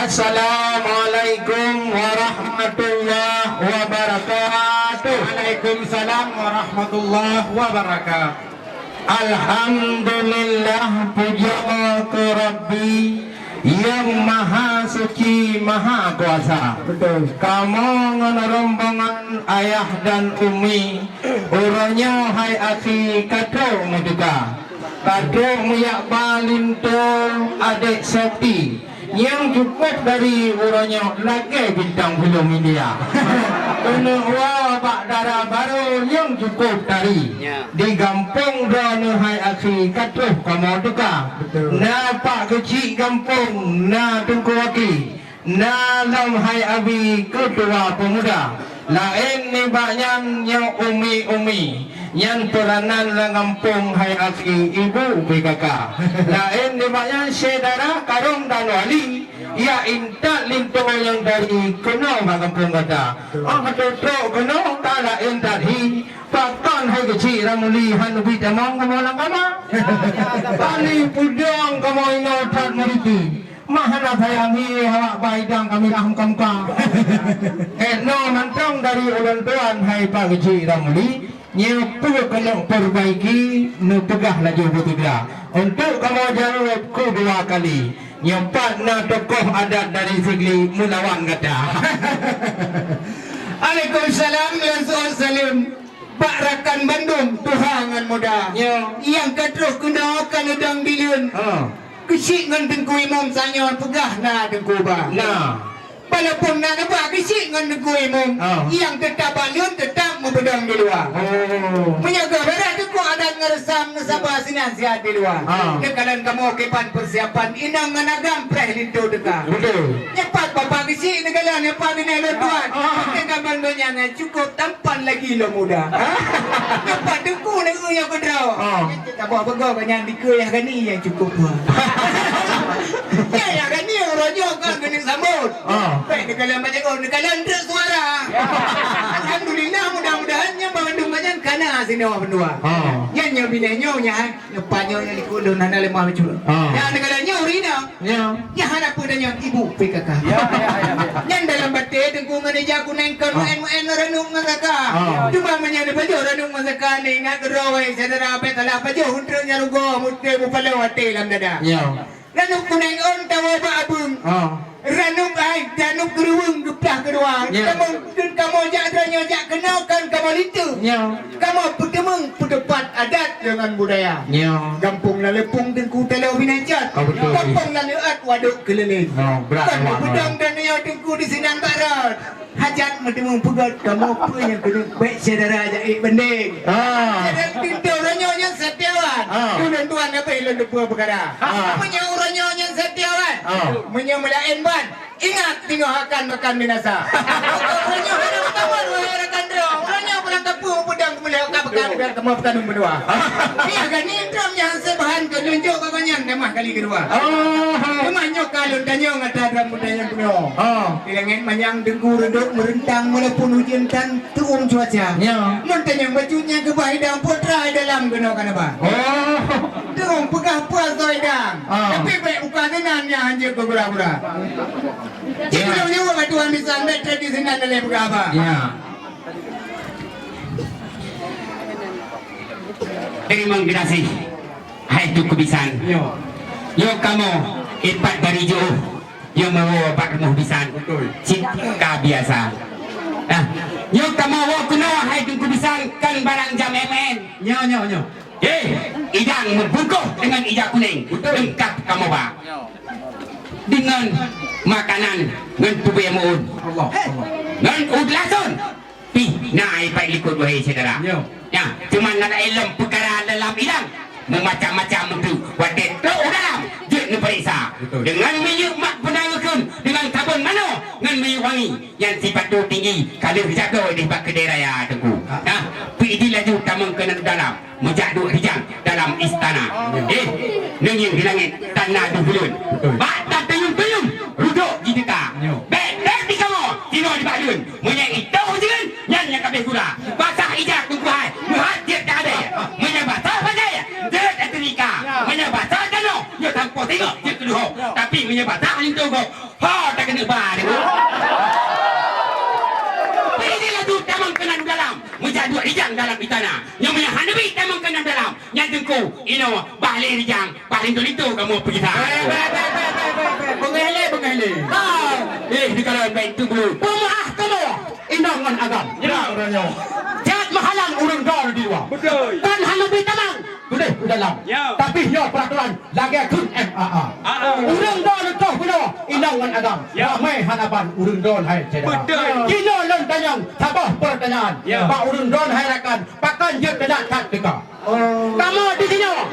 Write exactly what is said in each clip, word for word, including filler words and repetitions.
Assalamualaikum warahmatullahi wabarakatuh. Waalaikumsalam warahmatullahi wabarakatuh. Alhamdulillah, pujoe keu Rabbi nyang Maha Suci, Maha Kuasa. Betul. Kamoe ngon rombongan ayah dan umi, uroe nyoe hai akhi ka trok meuteuka. Ka trok meuyak ba linto adék Sopti. Nyang cukôp dari uroe nyoe lagèe bintang filem India. Keuneuk woe bak dara barô nyang cukôp dari. Ya. Di gampông droeneuh hai akhi ka trôh kamoe teuka. Betul. Na Pak Keuchik Gampông, na Teungku Waki, na lom hai abi keutua peumuda. Laén nibak nyan nyoe umi-umi, nyan peuranan lam gampông hai akhi ibu P K K. Laén nibak nyan syedara karong dan wali, ya intat linto nyang dari keunoe bak gampông gata. Oh, beutôi trok keunoe ka laén that hi, pakon hai Keuchik Ramli han ubit tamong kamoe lam kama. Paléng peudong kamoe inoe that meuriti. Mah hana sayang hi awak bai dang kami dah muka-muka. Eh, no mantong dari ulôn tuan hai Pak Keuchik Ramli, nyoe peue keuneuk perbaiki, neupeugah laju beuteuga. Untuk kamoe jaweueb keudua kali, nyoe pat na tokoh adat dari Sigli meulawan gata. Alaikumsalam, lôn seuôt saleuem. Bak rakan bandum, tuha ngon muda. Ya. Nyang ka trôh keunoe ka neudong dileuen. Ha. Keuchik ngon Teungku Imum tanyoe peugah na Teungku Ba. Na. Walaupun na neuba Keuchik ngon Teungku Imum, ha, nyang teutap bak leuen teutap meubeudong di luwa. Oh. Meunyoe goh beurah teungku adat ngon reusam neusaba sinan siat di luwa. Ha. Neukalon kamoe kiban peusiapan inong ngon agam preh linto teuka. Betul. Nyoe pat Bapak Keuchik neukalon, nyoe pat binéh lôn tuan. Ha. Teuka bandum nyan cukôp tam Pan lagi lom muda. Ha? Nyoe pat teungku neu nyang keudroe. Ha. Saboh beugöt nyan dikeue Yah Gani nyang cukôp tuha. Nyan Yah Gani uroe nyoe ka keuneuk sambot. Ha. Bèk neukalon bajèe, neukalon treuk suara. Ya. Alhamdulillah, mudah-mudahan nyan bandum nyan kana sinoe bandua. Ha. Nyan nyoe binéh nyoe nyan. Nyoe pat nyoe nyang likot lôn hana leumah bacut. Ah. Nyang neukalon nyoe ureueng inong. Ya. Nyang hana peue tanyoe ibu P K K. Ya, ya, ya, ya. Nyan dalam batèe teungku ngon ija kunèng kon, ah, meu'en-meu'en ranup ngon saka. Ah. Teuma meunyoe neupajoh ranup ngon saka, neuingat keudroe syedara, bèk salah pajoh untreuk nyan rugoe, meuteumèe mupaloe até lam dada. Ya. Ranup kunèng ôn tawoe bak abeueng. Ah. Ranup ai, ranup geuruweueng geuplah keudua. Ya. Kamoe, kamoe jak droeneuh jak keunoe kon kamoe linteue. Ya. Kamoe peuteumeung peuteupat adat deungon budaya. Ya. Gampông Laleupeung teungku taloe binèh cot. Oh, betul. Gampông Laleuat wadôk keulileng. Oh, brat awak. Kon meubeudong droeneuh teungku disinan bak rot. Hajat meuteumeung peugöt kamoe peue nyang keuneuk bèk syedara jak ék bandeng. Ah. Syedara pintoe uroe nyoe nyan Setiawan. Ah. Ulôn tuan leubeh lôn teupeue peukara. Ah. Meunyoe uroe nyoe nyan Setiawan. Ah. Meunyoe meulaén ban, ingat singoh akan makan binasa. Uroe nyoe hana meutamah wahai rakan droe. Uroe nyoe pulang kampung peudong keumuliaan ka peugah biar kamoe peutanong meudua. Ah. Iya kan ni trom nyang seubahan keu nunjok bak gobnyan damah kali keudua. Oh. Teuma nyoe ka lôn tanyong atra droe meutanyong bunoe. Ah. Di langèt manyang deunggu reudôk meureuntang walaupun ujeuen tan teu'uem cuaca. Ya. Lôn tanyong bacut nyang keubah idang putra dalam keunoe ka na ba. Oh. Teu'uem peugah puasa idang. Ah. Tapi bèk buka sinan nyang hanjeuet keu gura-gura. Cit, ya, lôn nyuruh bak tuan bisan bèk tradisional dalam peugah haba. Ya. Terima kasih. Hai Teungku Bisan. Yo. Yo kamoe ipat dari jiôh. Yo meuwoe bak rumoh bisan. Betul. Cit ka biasa. Nah, yo kamoe woe keunoe hai Teungku Bisan kon barang jam M N. Nyo, nyo, nyo. Eh, idang meubungkôh deungon ija kunèng. Betul. Leungkap kamoe ba. Deungon makanan ngon tubèe meu'ôn. Allah, Allah. Ngon uet lasôn. Pih na ipat likot wahai syedara. Ya. Nyan, cuma na ilôn peukara dalam idang. Meumacam-macam meuteuk. Watèe trok u dalam, jeuet neupareksa. Betul. Deungon minyeuk mak peuna geukheun, deungon sabon manoe, ngon minyeuk wangi. Nyan sipatu tinggi, ka lheueh jagoe di bak keudè raya teungku. Ah. Nah, pih di laju tamong keunan dalam. Meujak duek rijang dalam istana. Eh, neungieng di langèt tan na deuh buleuen. Betul. Bak tateunyum-teunyum, rudôk jiteuka. Nyo. Bèk trép di kamoe, tinoe di bak leuen. Meunyoe itôh sireuen, nyan nyang ka abéh gura. Basah ija teungku hai, meuhat jeuet ka abéh. Meunyoe basah bajèe, jeuet ateueh ika. Meunyoe basah tanoh, nyoe sampoe singoh jeuet keudeuh. Tapi meunyoe basah linto gob, ho Inoe, bah lé rijang, bah linto-linto kamoe peugisa. Bèk, bèk, bèk, bèk, bèk, bèk. Beungèh lé, beungèh lé. Ha. Eh, dikalon bèk teungku. Peumaáh kamoe, inong ngon agam. Ya. Ureueng nyoe. Jeuet meuhalang ureueng droe di luwa. Beutôi. Kon hana bri tamang, keudeh u dalam. Ya. Tapi nyoe peuratoran lagèe kheun M A A. Ah, ah. Ureueng droe neutoh bunoe, inong ngon agam. Ya. Ramè hana ban ureueng droe hai syedara. Beutôi. Jinoe lôn tanyong saboh peurtanyaan. Ya. Bak ureueng droe hai rakan, pakon jeuet teulat that teuka. Oh. Kamoe di sinoe,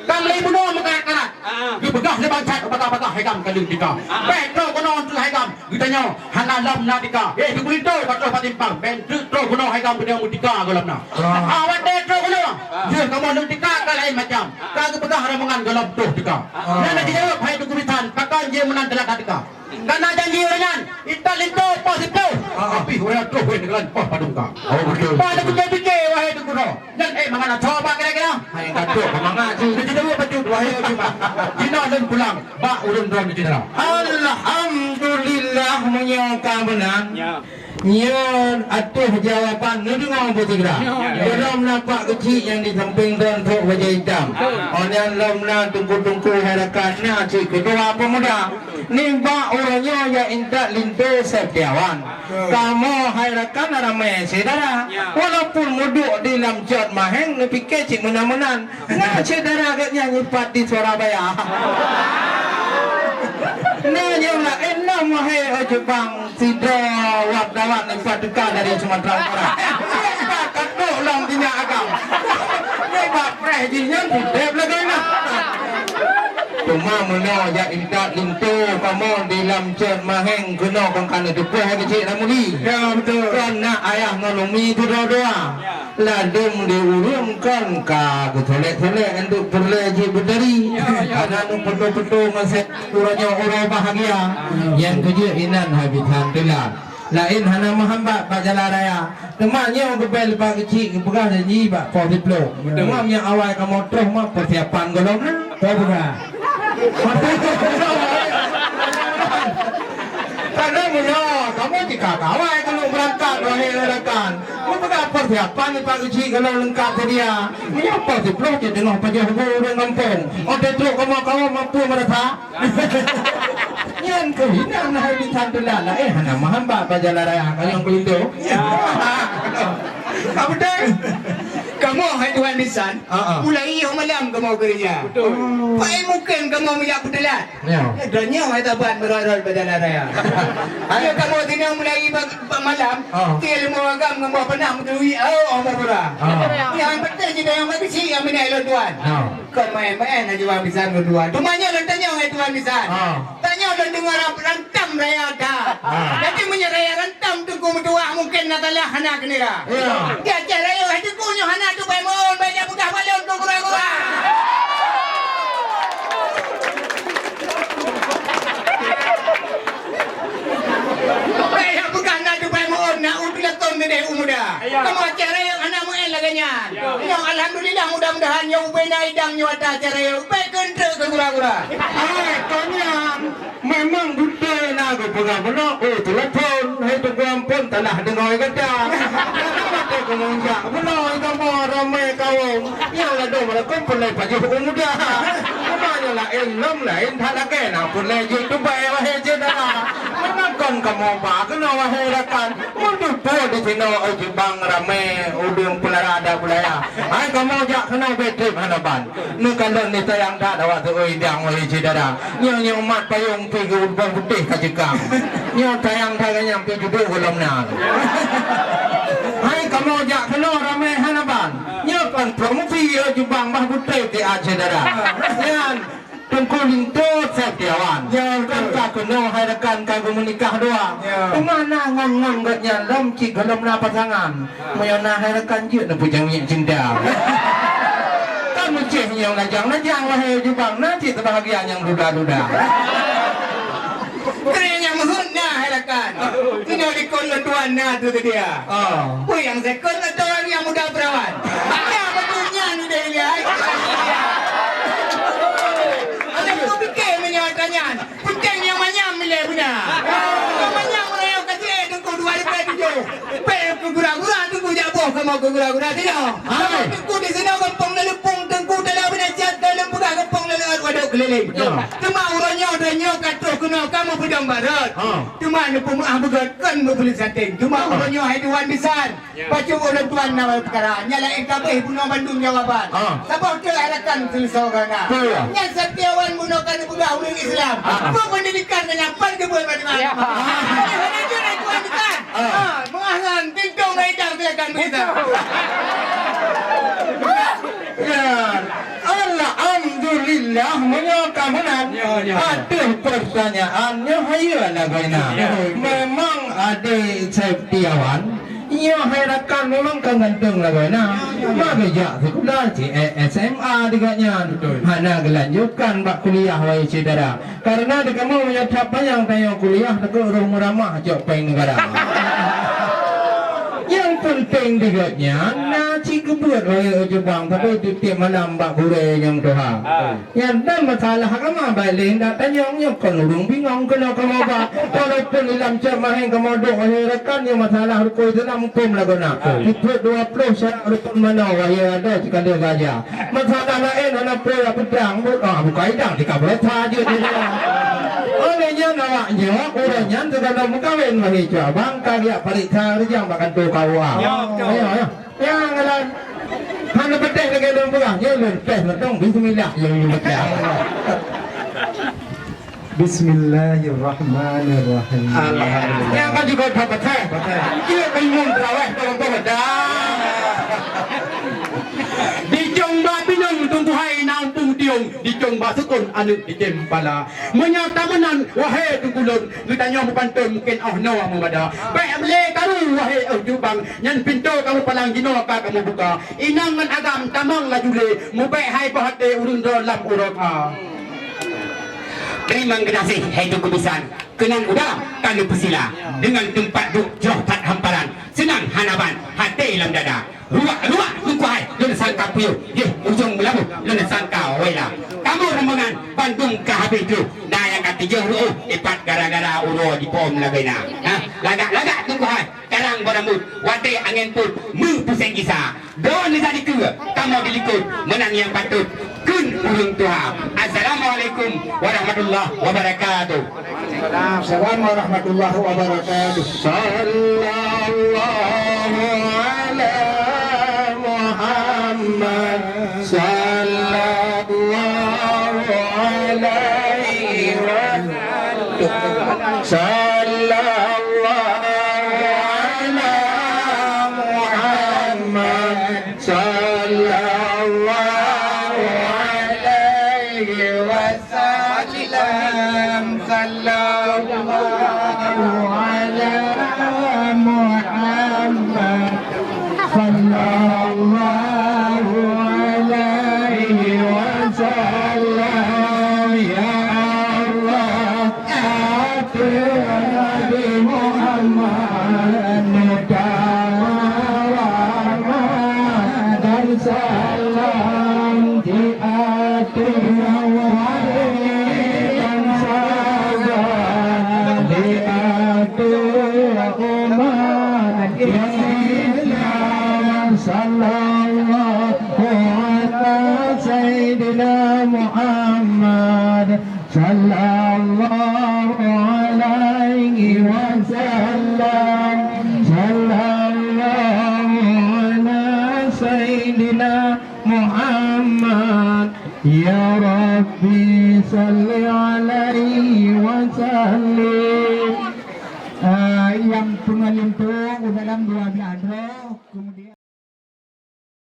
ka mulai bunoe meukarat-karat. Ah. Geupeugah lé bansa bagaih-bagaih hai gam ka lheueh tika. Ah. Bèk troh keunoe troh hai gam, geutanyoe hana lom na tika. Eh, geupeulintô ka troh bak simpang, bèk treuk troh keunoe hai gam, geutanyoe meutika gohlom na. Ah. Ah, watèe troh keunoe, ah, yeuh kamoe lôn tika ka laén macam. Ah. Ka geupeugah rombongan gohlom troh tika. Ah. Nyan na jijaweueb hai Teungku Bisan, pakon jeuet meunan teulat na tika. Ka na janji ureueng nyan, intat linto poh siplôh. Ah, ah. Tapi ureueng nyan troh wéh ngon poh padum ka. Oh, beutôi. Bah lôn pike-pike, wahé Teungku Droe. Nyan, eh, mangat na tho bak kira-kira. Hai, ka trôk, ka mangat jih. Jadi, dua bacut, wahé Teungku Bang. Jinoe lôn pulang bak ureueng droeneuh cit. Alhamdulillah, meunyoe ka meunan. Ya. Nyoe ateueh jawaban neudeungoe beusigra. Ya, ya. Gohlom na Pak Keuchik nyang di sampéng droen trôk bajèe itam. Ah. Oh nyan lom na teungku-teungku hai rakan na cit keutua peumuda. Nibak uroe nyoe jak intat linto Setiawan. Betul. Kamoe hai rakan ramè syedara. Ya. Walaupun meuduek di lam cot maheng neupike cit meunan-meunan. Na syedara geuh nyan nyipat di Surabaya. Na nyang laén na meuhé ojok bang sidroe wartawan nyan pat teuka dari Sumatera Utara. Nyan pat ka trôk lom sinyak agam. Nyan pat preh jih nyan udép lagèe na. Teuma meunoe jak intat linto kamoe di lam cot maheng keunoe kon ka neuteupeue hai Keuchik Ramli. Ya, betul. Kon na ayah ngon umi tu dua-dua. Ladôm di ureueng kon ka geusolek-solek untuk peureulèe jih beutari. Ya, ya. Hana neupeuto-peuto ngon sè uroe nyoe uroe bahagia. Ya. Nyang keujeuet inan habéh that teulat. Laén hana meuhambat bak jalan raya. Teuma nyoe geubèe leubeh keuchik geupeugah janji bak poh siplôh. Betul. Teuma nyang awai kamoe troh mah persiapan gohlom na. Betul juga. Karena mula kamu jika kawai kalau berangkat wahai rakan. Meunyoe peugah persiapan nibak keuchik gohlom leungkap seudia. Meunyoe poh siplôh cit teungoh pajoh bu ureueng gampông. Watèe trôk kamoe-kamoe mampu meurasa. Nyan keuh inan hai bisan teulat laén hana meuhambat bak jalan raya kayong keulinto. Ya. Ka beutôi. Kamoe hai tuan bisan, ah, ah, mulai yoh malam kamoe keureuja. Betul. Pai mungken kamoe meujak peuteulat. Ya. Dan nyoe hai taban meurot-rot bak jalan raya. Hai. Ya, kamoe sinong mulai bak, bak malam, ah, tiel leumo agam ngon boh panah meuturi, oh, oh, meubeura. Ah. Nyang penting jih dayang bak keuchik nyang minai lôn tuan. Ah. Kon maén-maén hai tuan bisan lôn tuan. Teuma nyoe lôn tanyong hai tuan bisan. Ah. Tanyong lôn deungoe ram-, rantam raya that. Ah. Jadi meunyoe raya rantam Teungku meutuah mungken na salah hana keunira. Ya. Di Aceh Rayeuk hai Teungku nyoe hana teubai meu'ôn, bèk jak peugah bak lôn keu gura-gura. Bèk jak peugah na teubai meu'ôn, na u teulatôn keudeh u muda. Ya. Kamoe Aceh Rayeuk hana meu'én lagèe nyan. Ya. Nyoe alhamdulillah, mudah-mudahan nyoe ubé na idang nyoe ata Aceh Rayeuk. Bèk keuneuk keu gura-gura. Hai, kon nyan. Memang beutôi na geupeugah meunoe, oh, teulatôn, hai Teungku ampôn, talah deungoe gata. Karena watèe kamoe jak meunoe, kamoe ramè kawöm, nyang ladôm lakoe peureulèe pajoh u muda. Teuma nyang laén lom laén that lakèe na peureulèe jeuet teubai wahé syedara. Memang kon kamoe ba keunoe wahé rakan, meuteupeue di sinoe, oh, jibang ramè, udeueng peulara adat budaya. Hai kamoe jak keunoe bèk trép hana ban. Neukalon neutayang that awak teuôi dang wahé syedara. Nyoe, nyoe mat payong pih geuboh putéh ka jeukang. Nyoe tayang that ganyang pih judoe gohlom na. Hai kamoe jak keunoe ramè hana ban. Nyoe kon promosi yo jubang bah putéh ti a syedara. Nyan Teungku Linto Setiawan. Ya, betul. Kan ka keunoe hai rakan ka geumeunikah dua. Ya. Teuma na ngon-ngon gobnyan lom cit gohlom na pasangan. Meunyoe na hai rakan jeuet neupeujamiek cinta. Kan meucéh nyang lajang-lajang wahé jubang na cit teubahagia nyang duda-duda. Keu nyang meuheuet na hai rakan. Keunoe likot lôn tuan na teuh seudia. Oh. Peue nyang second atau nyang muda perawan? Nyang beutôi nyan udeh ilèe hai. Ada kau fikir meunyoe ata nyan. Peuteng nyang manyam ilèe beuna. Nyang manyam meurayeuk ka jiék Teungku dua ribèe tujoh. Pèng keu gura-gura Teungku jak boh kamoe keu gura-gura sinoe. Hai. Teungku di sinoe gampông Neuleumpung Teungku dalam Lileng. Ya. Teuma uroe nyoe, uroe nyoe ka troh keunoe kamoe peudong barot. Ha. Teuma neupeumeu'ah beugöt kon meubeuleuk saténg. Teuma uroe nyoe hai tuan bisan. Ya. Pacu ureueng tuan na peukara. Nyan laén kabeh bunoe bandum jawaban. Ha. Saboh teuk hai rakan seuleusoe gana. Betul. Nyan Setiawan bunoe ka neupeugah ureueng Islam. Ha. Peue pendidikan nyan pan keubeue bak Tuhan. Ya. Ha. Hai tuan bisan. Ha. Ha. Meu'ah nyan, tintong ngon idang silakan beugita. Ya. Alhamdulillah, meunyoe ka meunan. Ya, ya, ya. Ateueh peurtanyaan nyoe hayeue lagoena. Ya. Memang Ade Setiawan, nyoe hai rakan memang ka ganteng lagoena. Ya, ya, ya. Ma geujak sikula, cit S M A di gobnyan. Betul. Hana geulanjutkan bak kuliah, wahai syedara. Karena di kamoe meunyoe that panyang tanyoe kuliah, takot roh meuramah cok péng neugara. Nyang peunteng di gobnyan na cit keubuet wahé ujubang, tapi tiep-tiep malam bak gurée nyang tuha. Ah. Nyan dan masalah agama, baik lé ndak tanyong nyoe kon ureueng bingong keunoe kamoe ba. Walaupun ilam cot mahé kamoe duek wahé rakan, nyoe masalah rukon Islam huköm lagoena. Ah. Tiep dua ploh syarat rukon manoe wahé ada cikada gajah. Masalah laén hana peue peudang, bu-, ah, bukai dang di kabeuet saja dia. Oleh nyan awak nyoe, ureueng nyan sigohlom meukawen wahé cuba bang ka geujak pareksa reujang bak kantô K U A. Ya, betul. Ya, ya. Ya, ngalan. Hana peudeh lagée lôn peugah, nyoe lôn tes mantong bismillah, ya, ya, ya. Bismillahirrahmanirrahim. Alhamdulillah. Nyang ka jibeuet that patéh. Patéh. Iya, bingung teurawéh, tolong, tolong. Dah. Dicong bak pinong Teungku hai na umpung tiong, dicong bak seukon aneuk dicém pala. Meunyoe tameunan, wahé Teungku lôn, geutanyoe meupantôn mungken 'oh noe meubada. Bék lé karu, wahé 'oh jubang, nyan pintoe kamoe palang jinoe ka kamoe buka. Inong ngon agam tamong laju lé, mubék hai boh até ureueng droe lam uroe ka. Teurimong geunaséh, hai Teungku bisan, keunan u dalam ka neupeusila, deungon teumpat duek jroh that hamparan, seunang hana ban até lam dada. Ruak-ruak Teungku hai, lôn sangka puyôh, jih ujong meulaboh, lôn sangka wela. Kamoe rombongan bandum ka habéh troh, na nyang ka tijôh ru'uh, ipat gara-gara uroe jipom lagoena. Ha, lagak-lagak Teungku hai, karang beurambôt, watée angén pôt, meupuseng gisa. Droeneuh jak dikeue, kamoe dilikot, meunan nyang patôt kheun ureueng tuha. Assalamualaikum warahmatullahi wabarakatuh. Assalamualaikum warahmatullahi wabarakatuh. Sallallahu ala Muhammad. Sallallahu alaihi wasallam. Sallallahu ala Muhammad. Sallallahu alaihi wasallam. Sallallahu ala Muhammad. Sallallahu alaihi wasallam. Ya Allah, ateueh Nabi Muhammad, neutamah rahmat dan salam di ateueh wali dan sahabat, di ateueh umat Islam. Sallallahu ala Sayyidina Muhammad. Sallallahu alaihi wasallam. Sallallahu ala Sayyidina Muhammad. Ya Rabbi salli alaihi wasallim. Ah, nyang peungeulintô u dalam dua blah droe, kemudian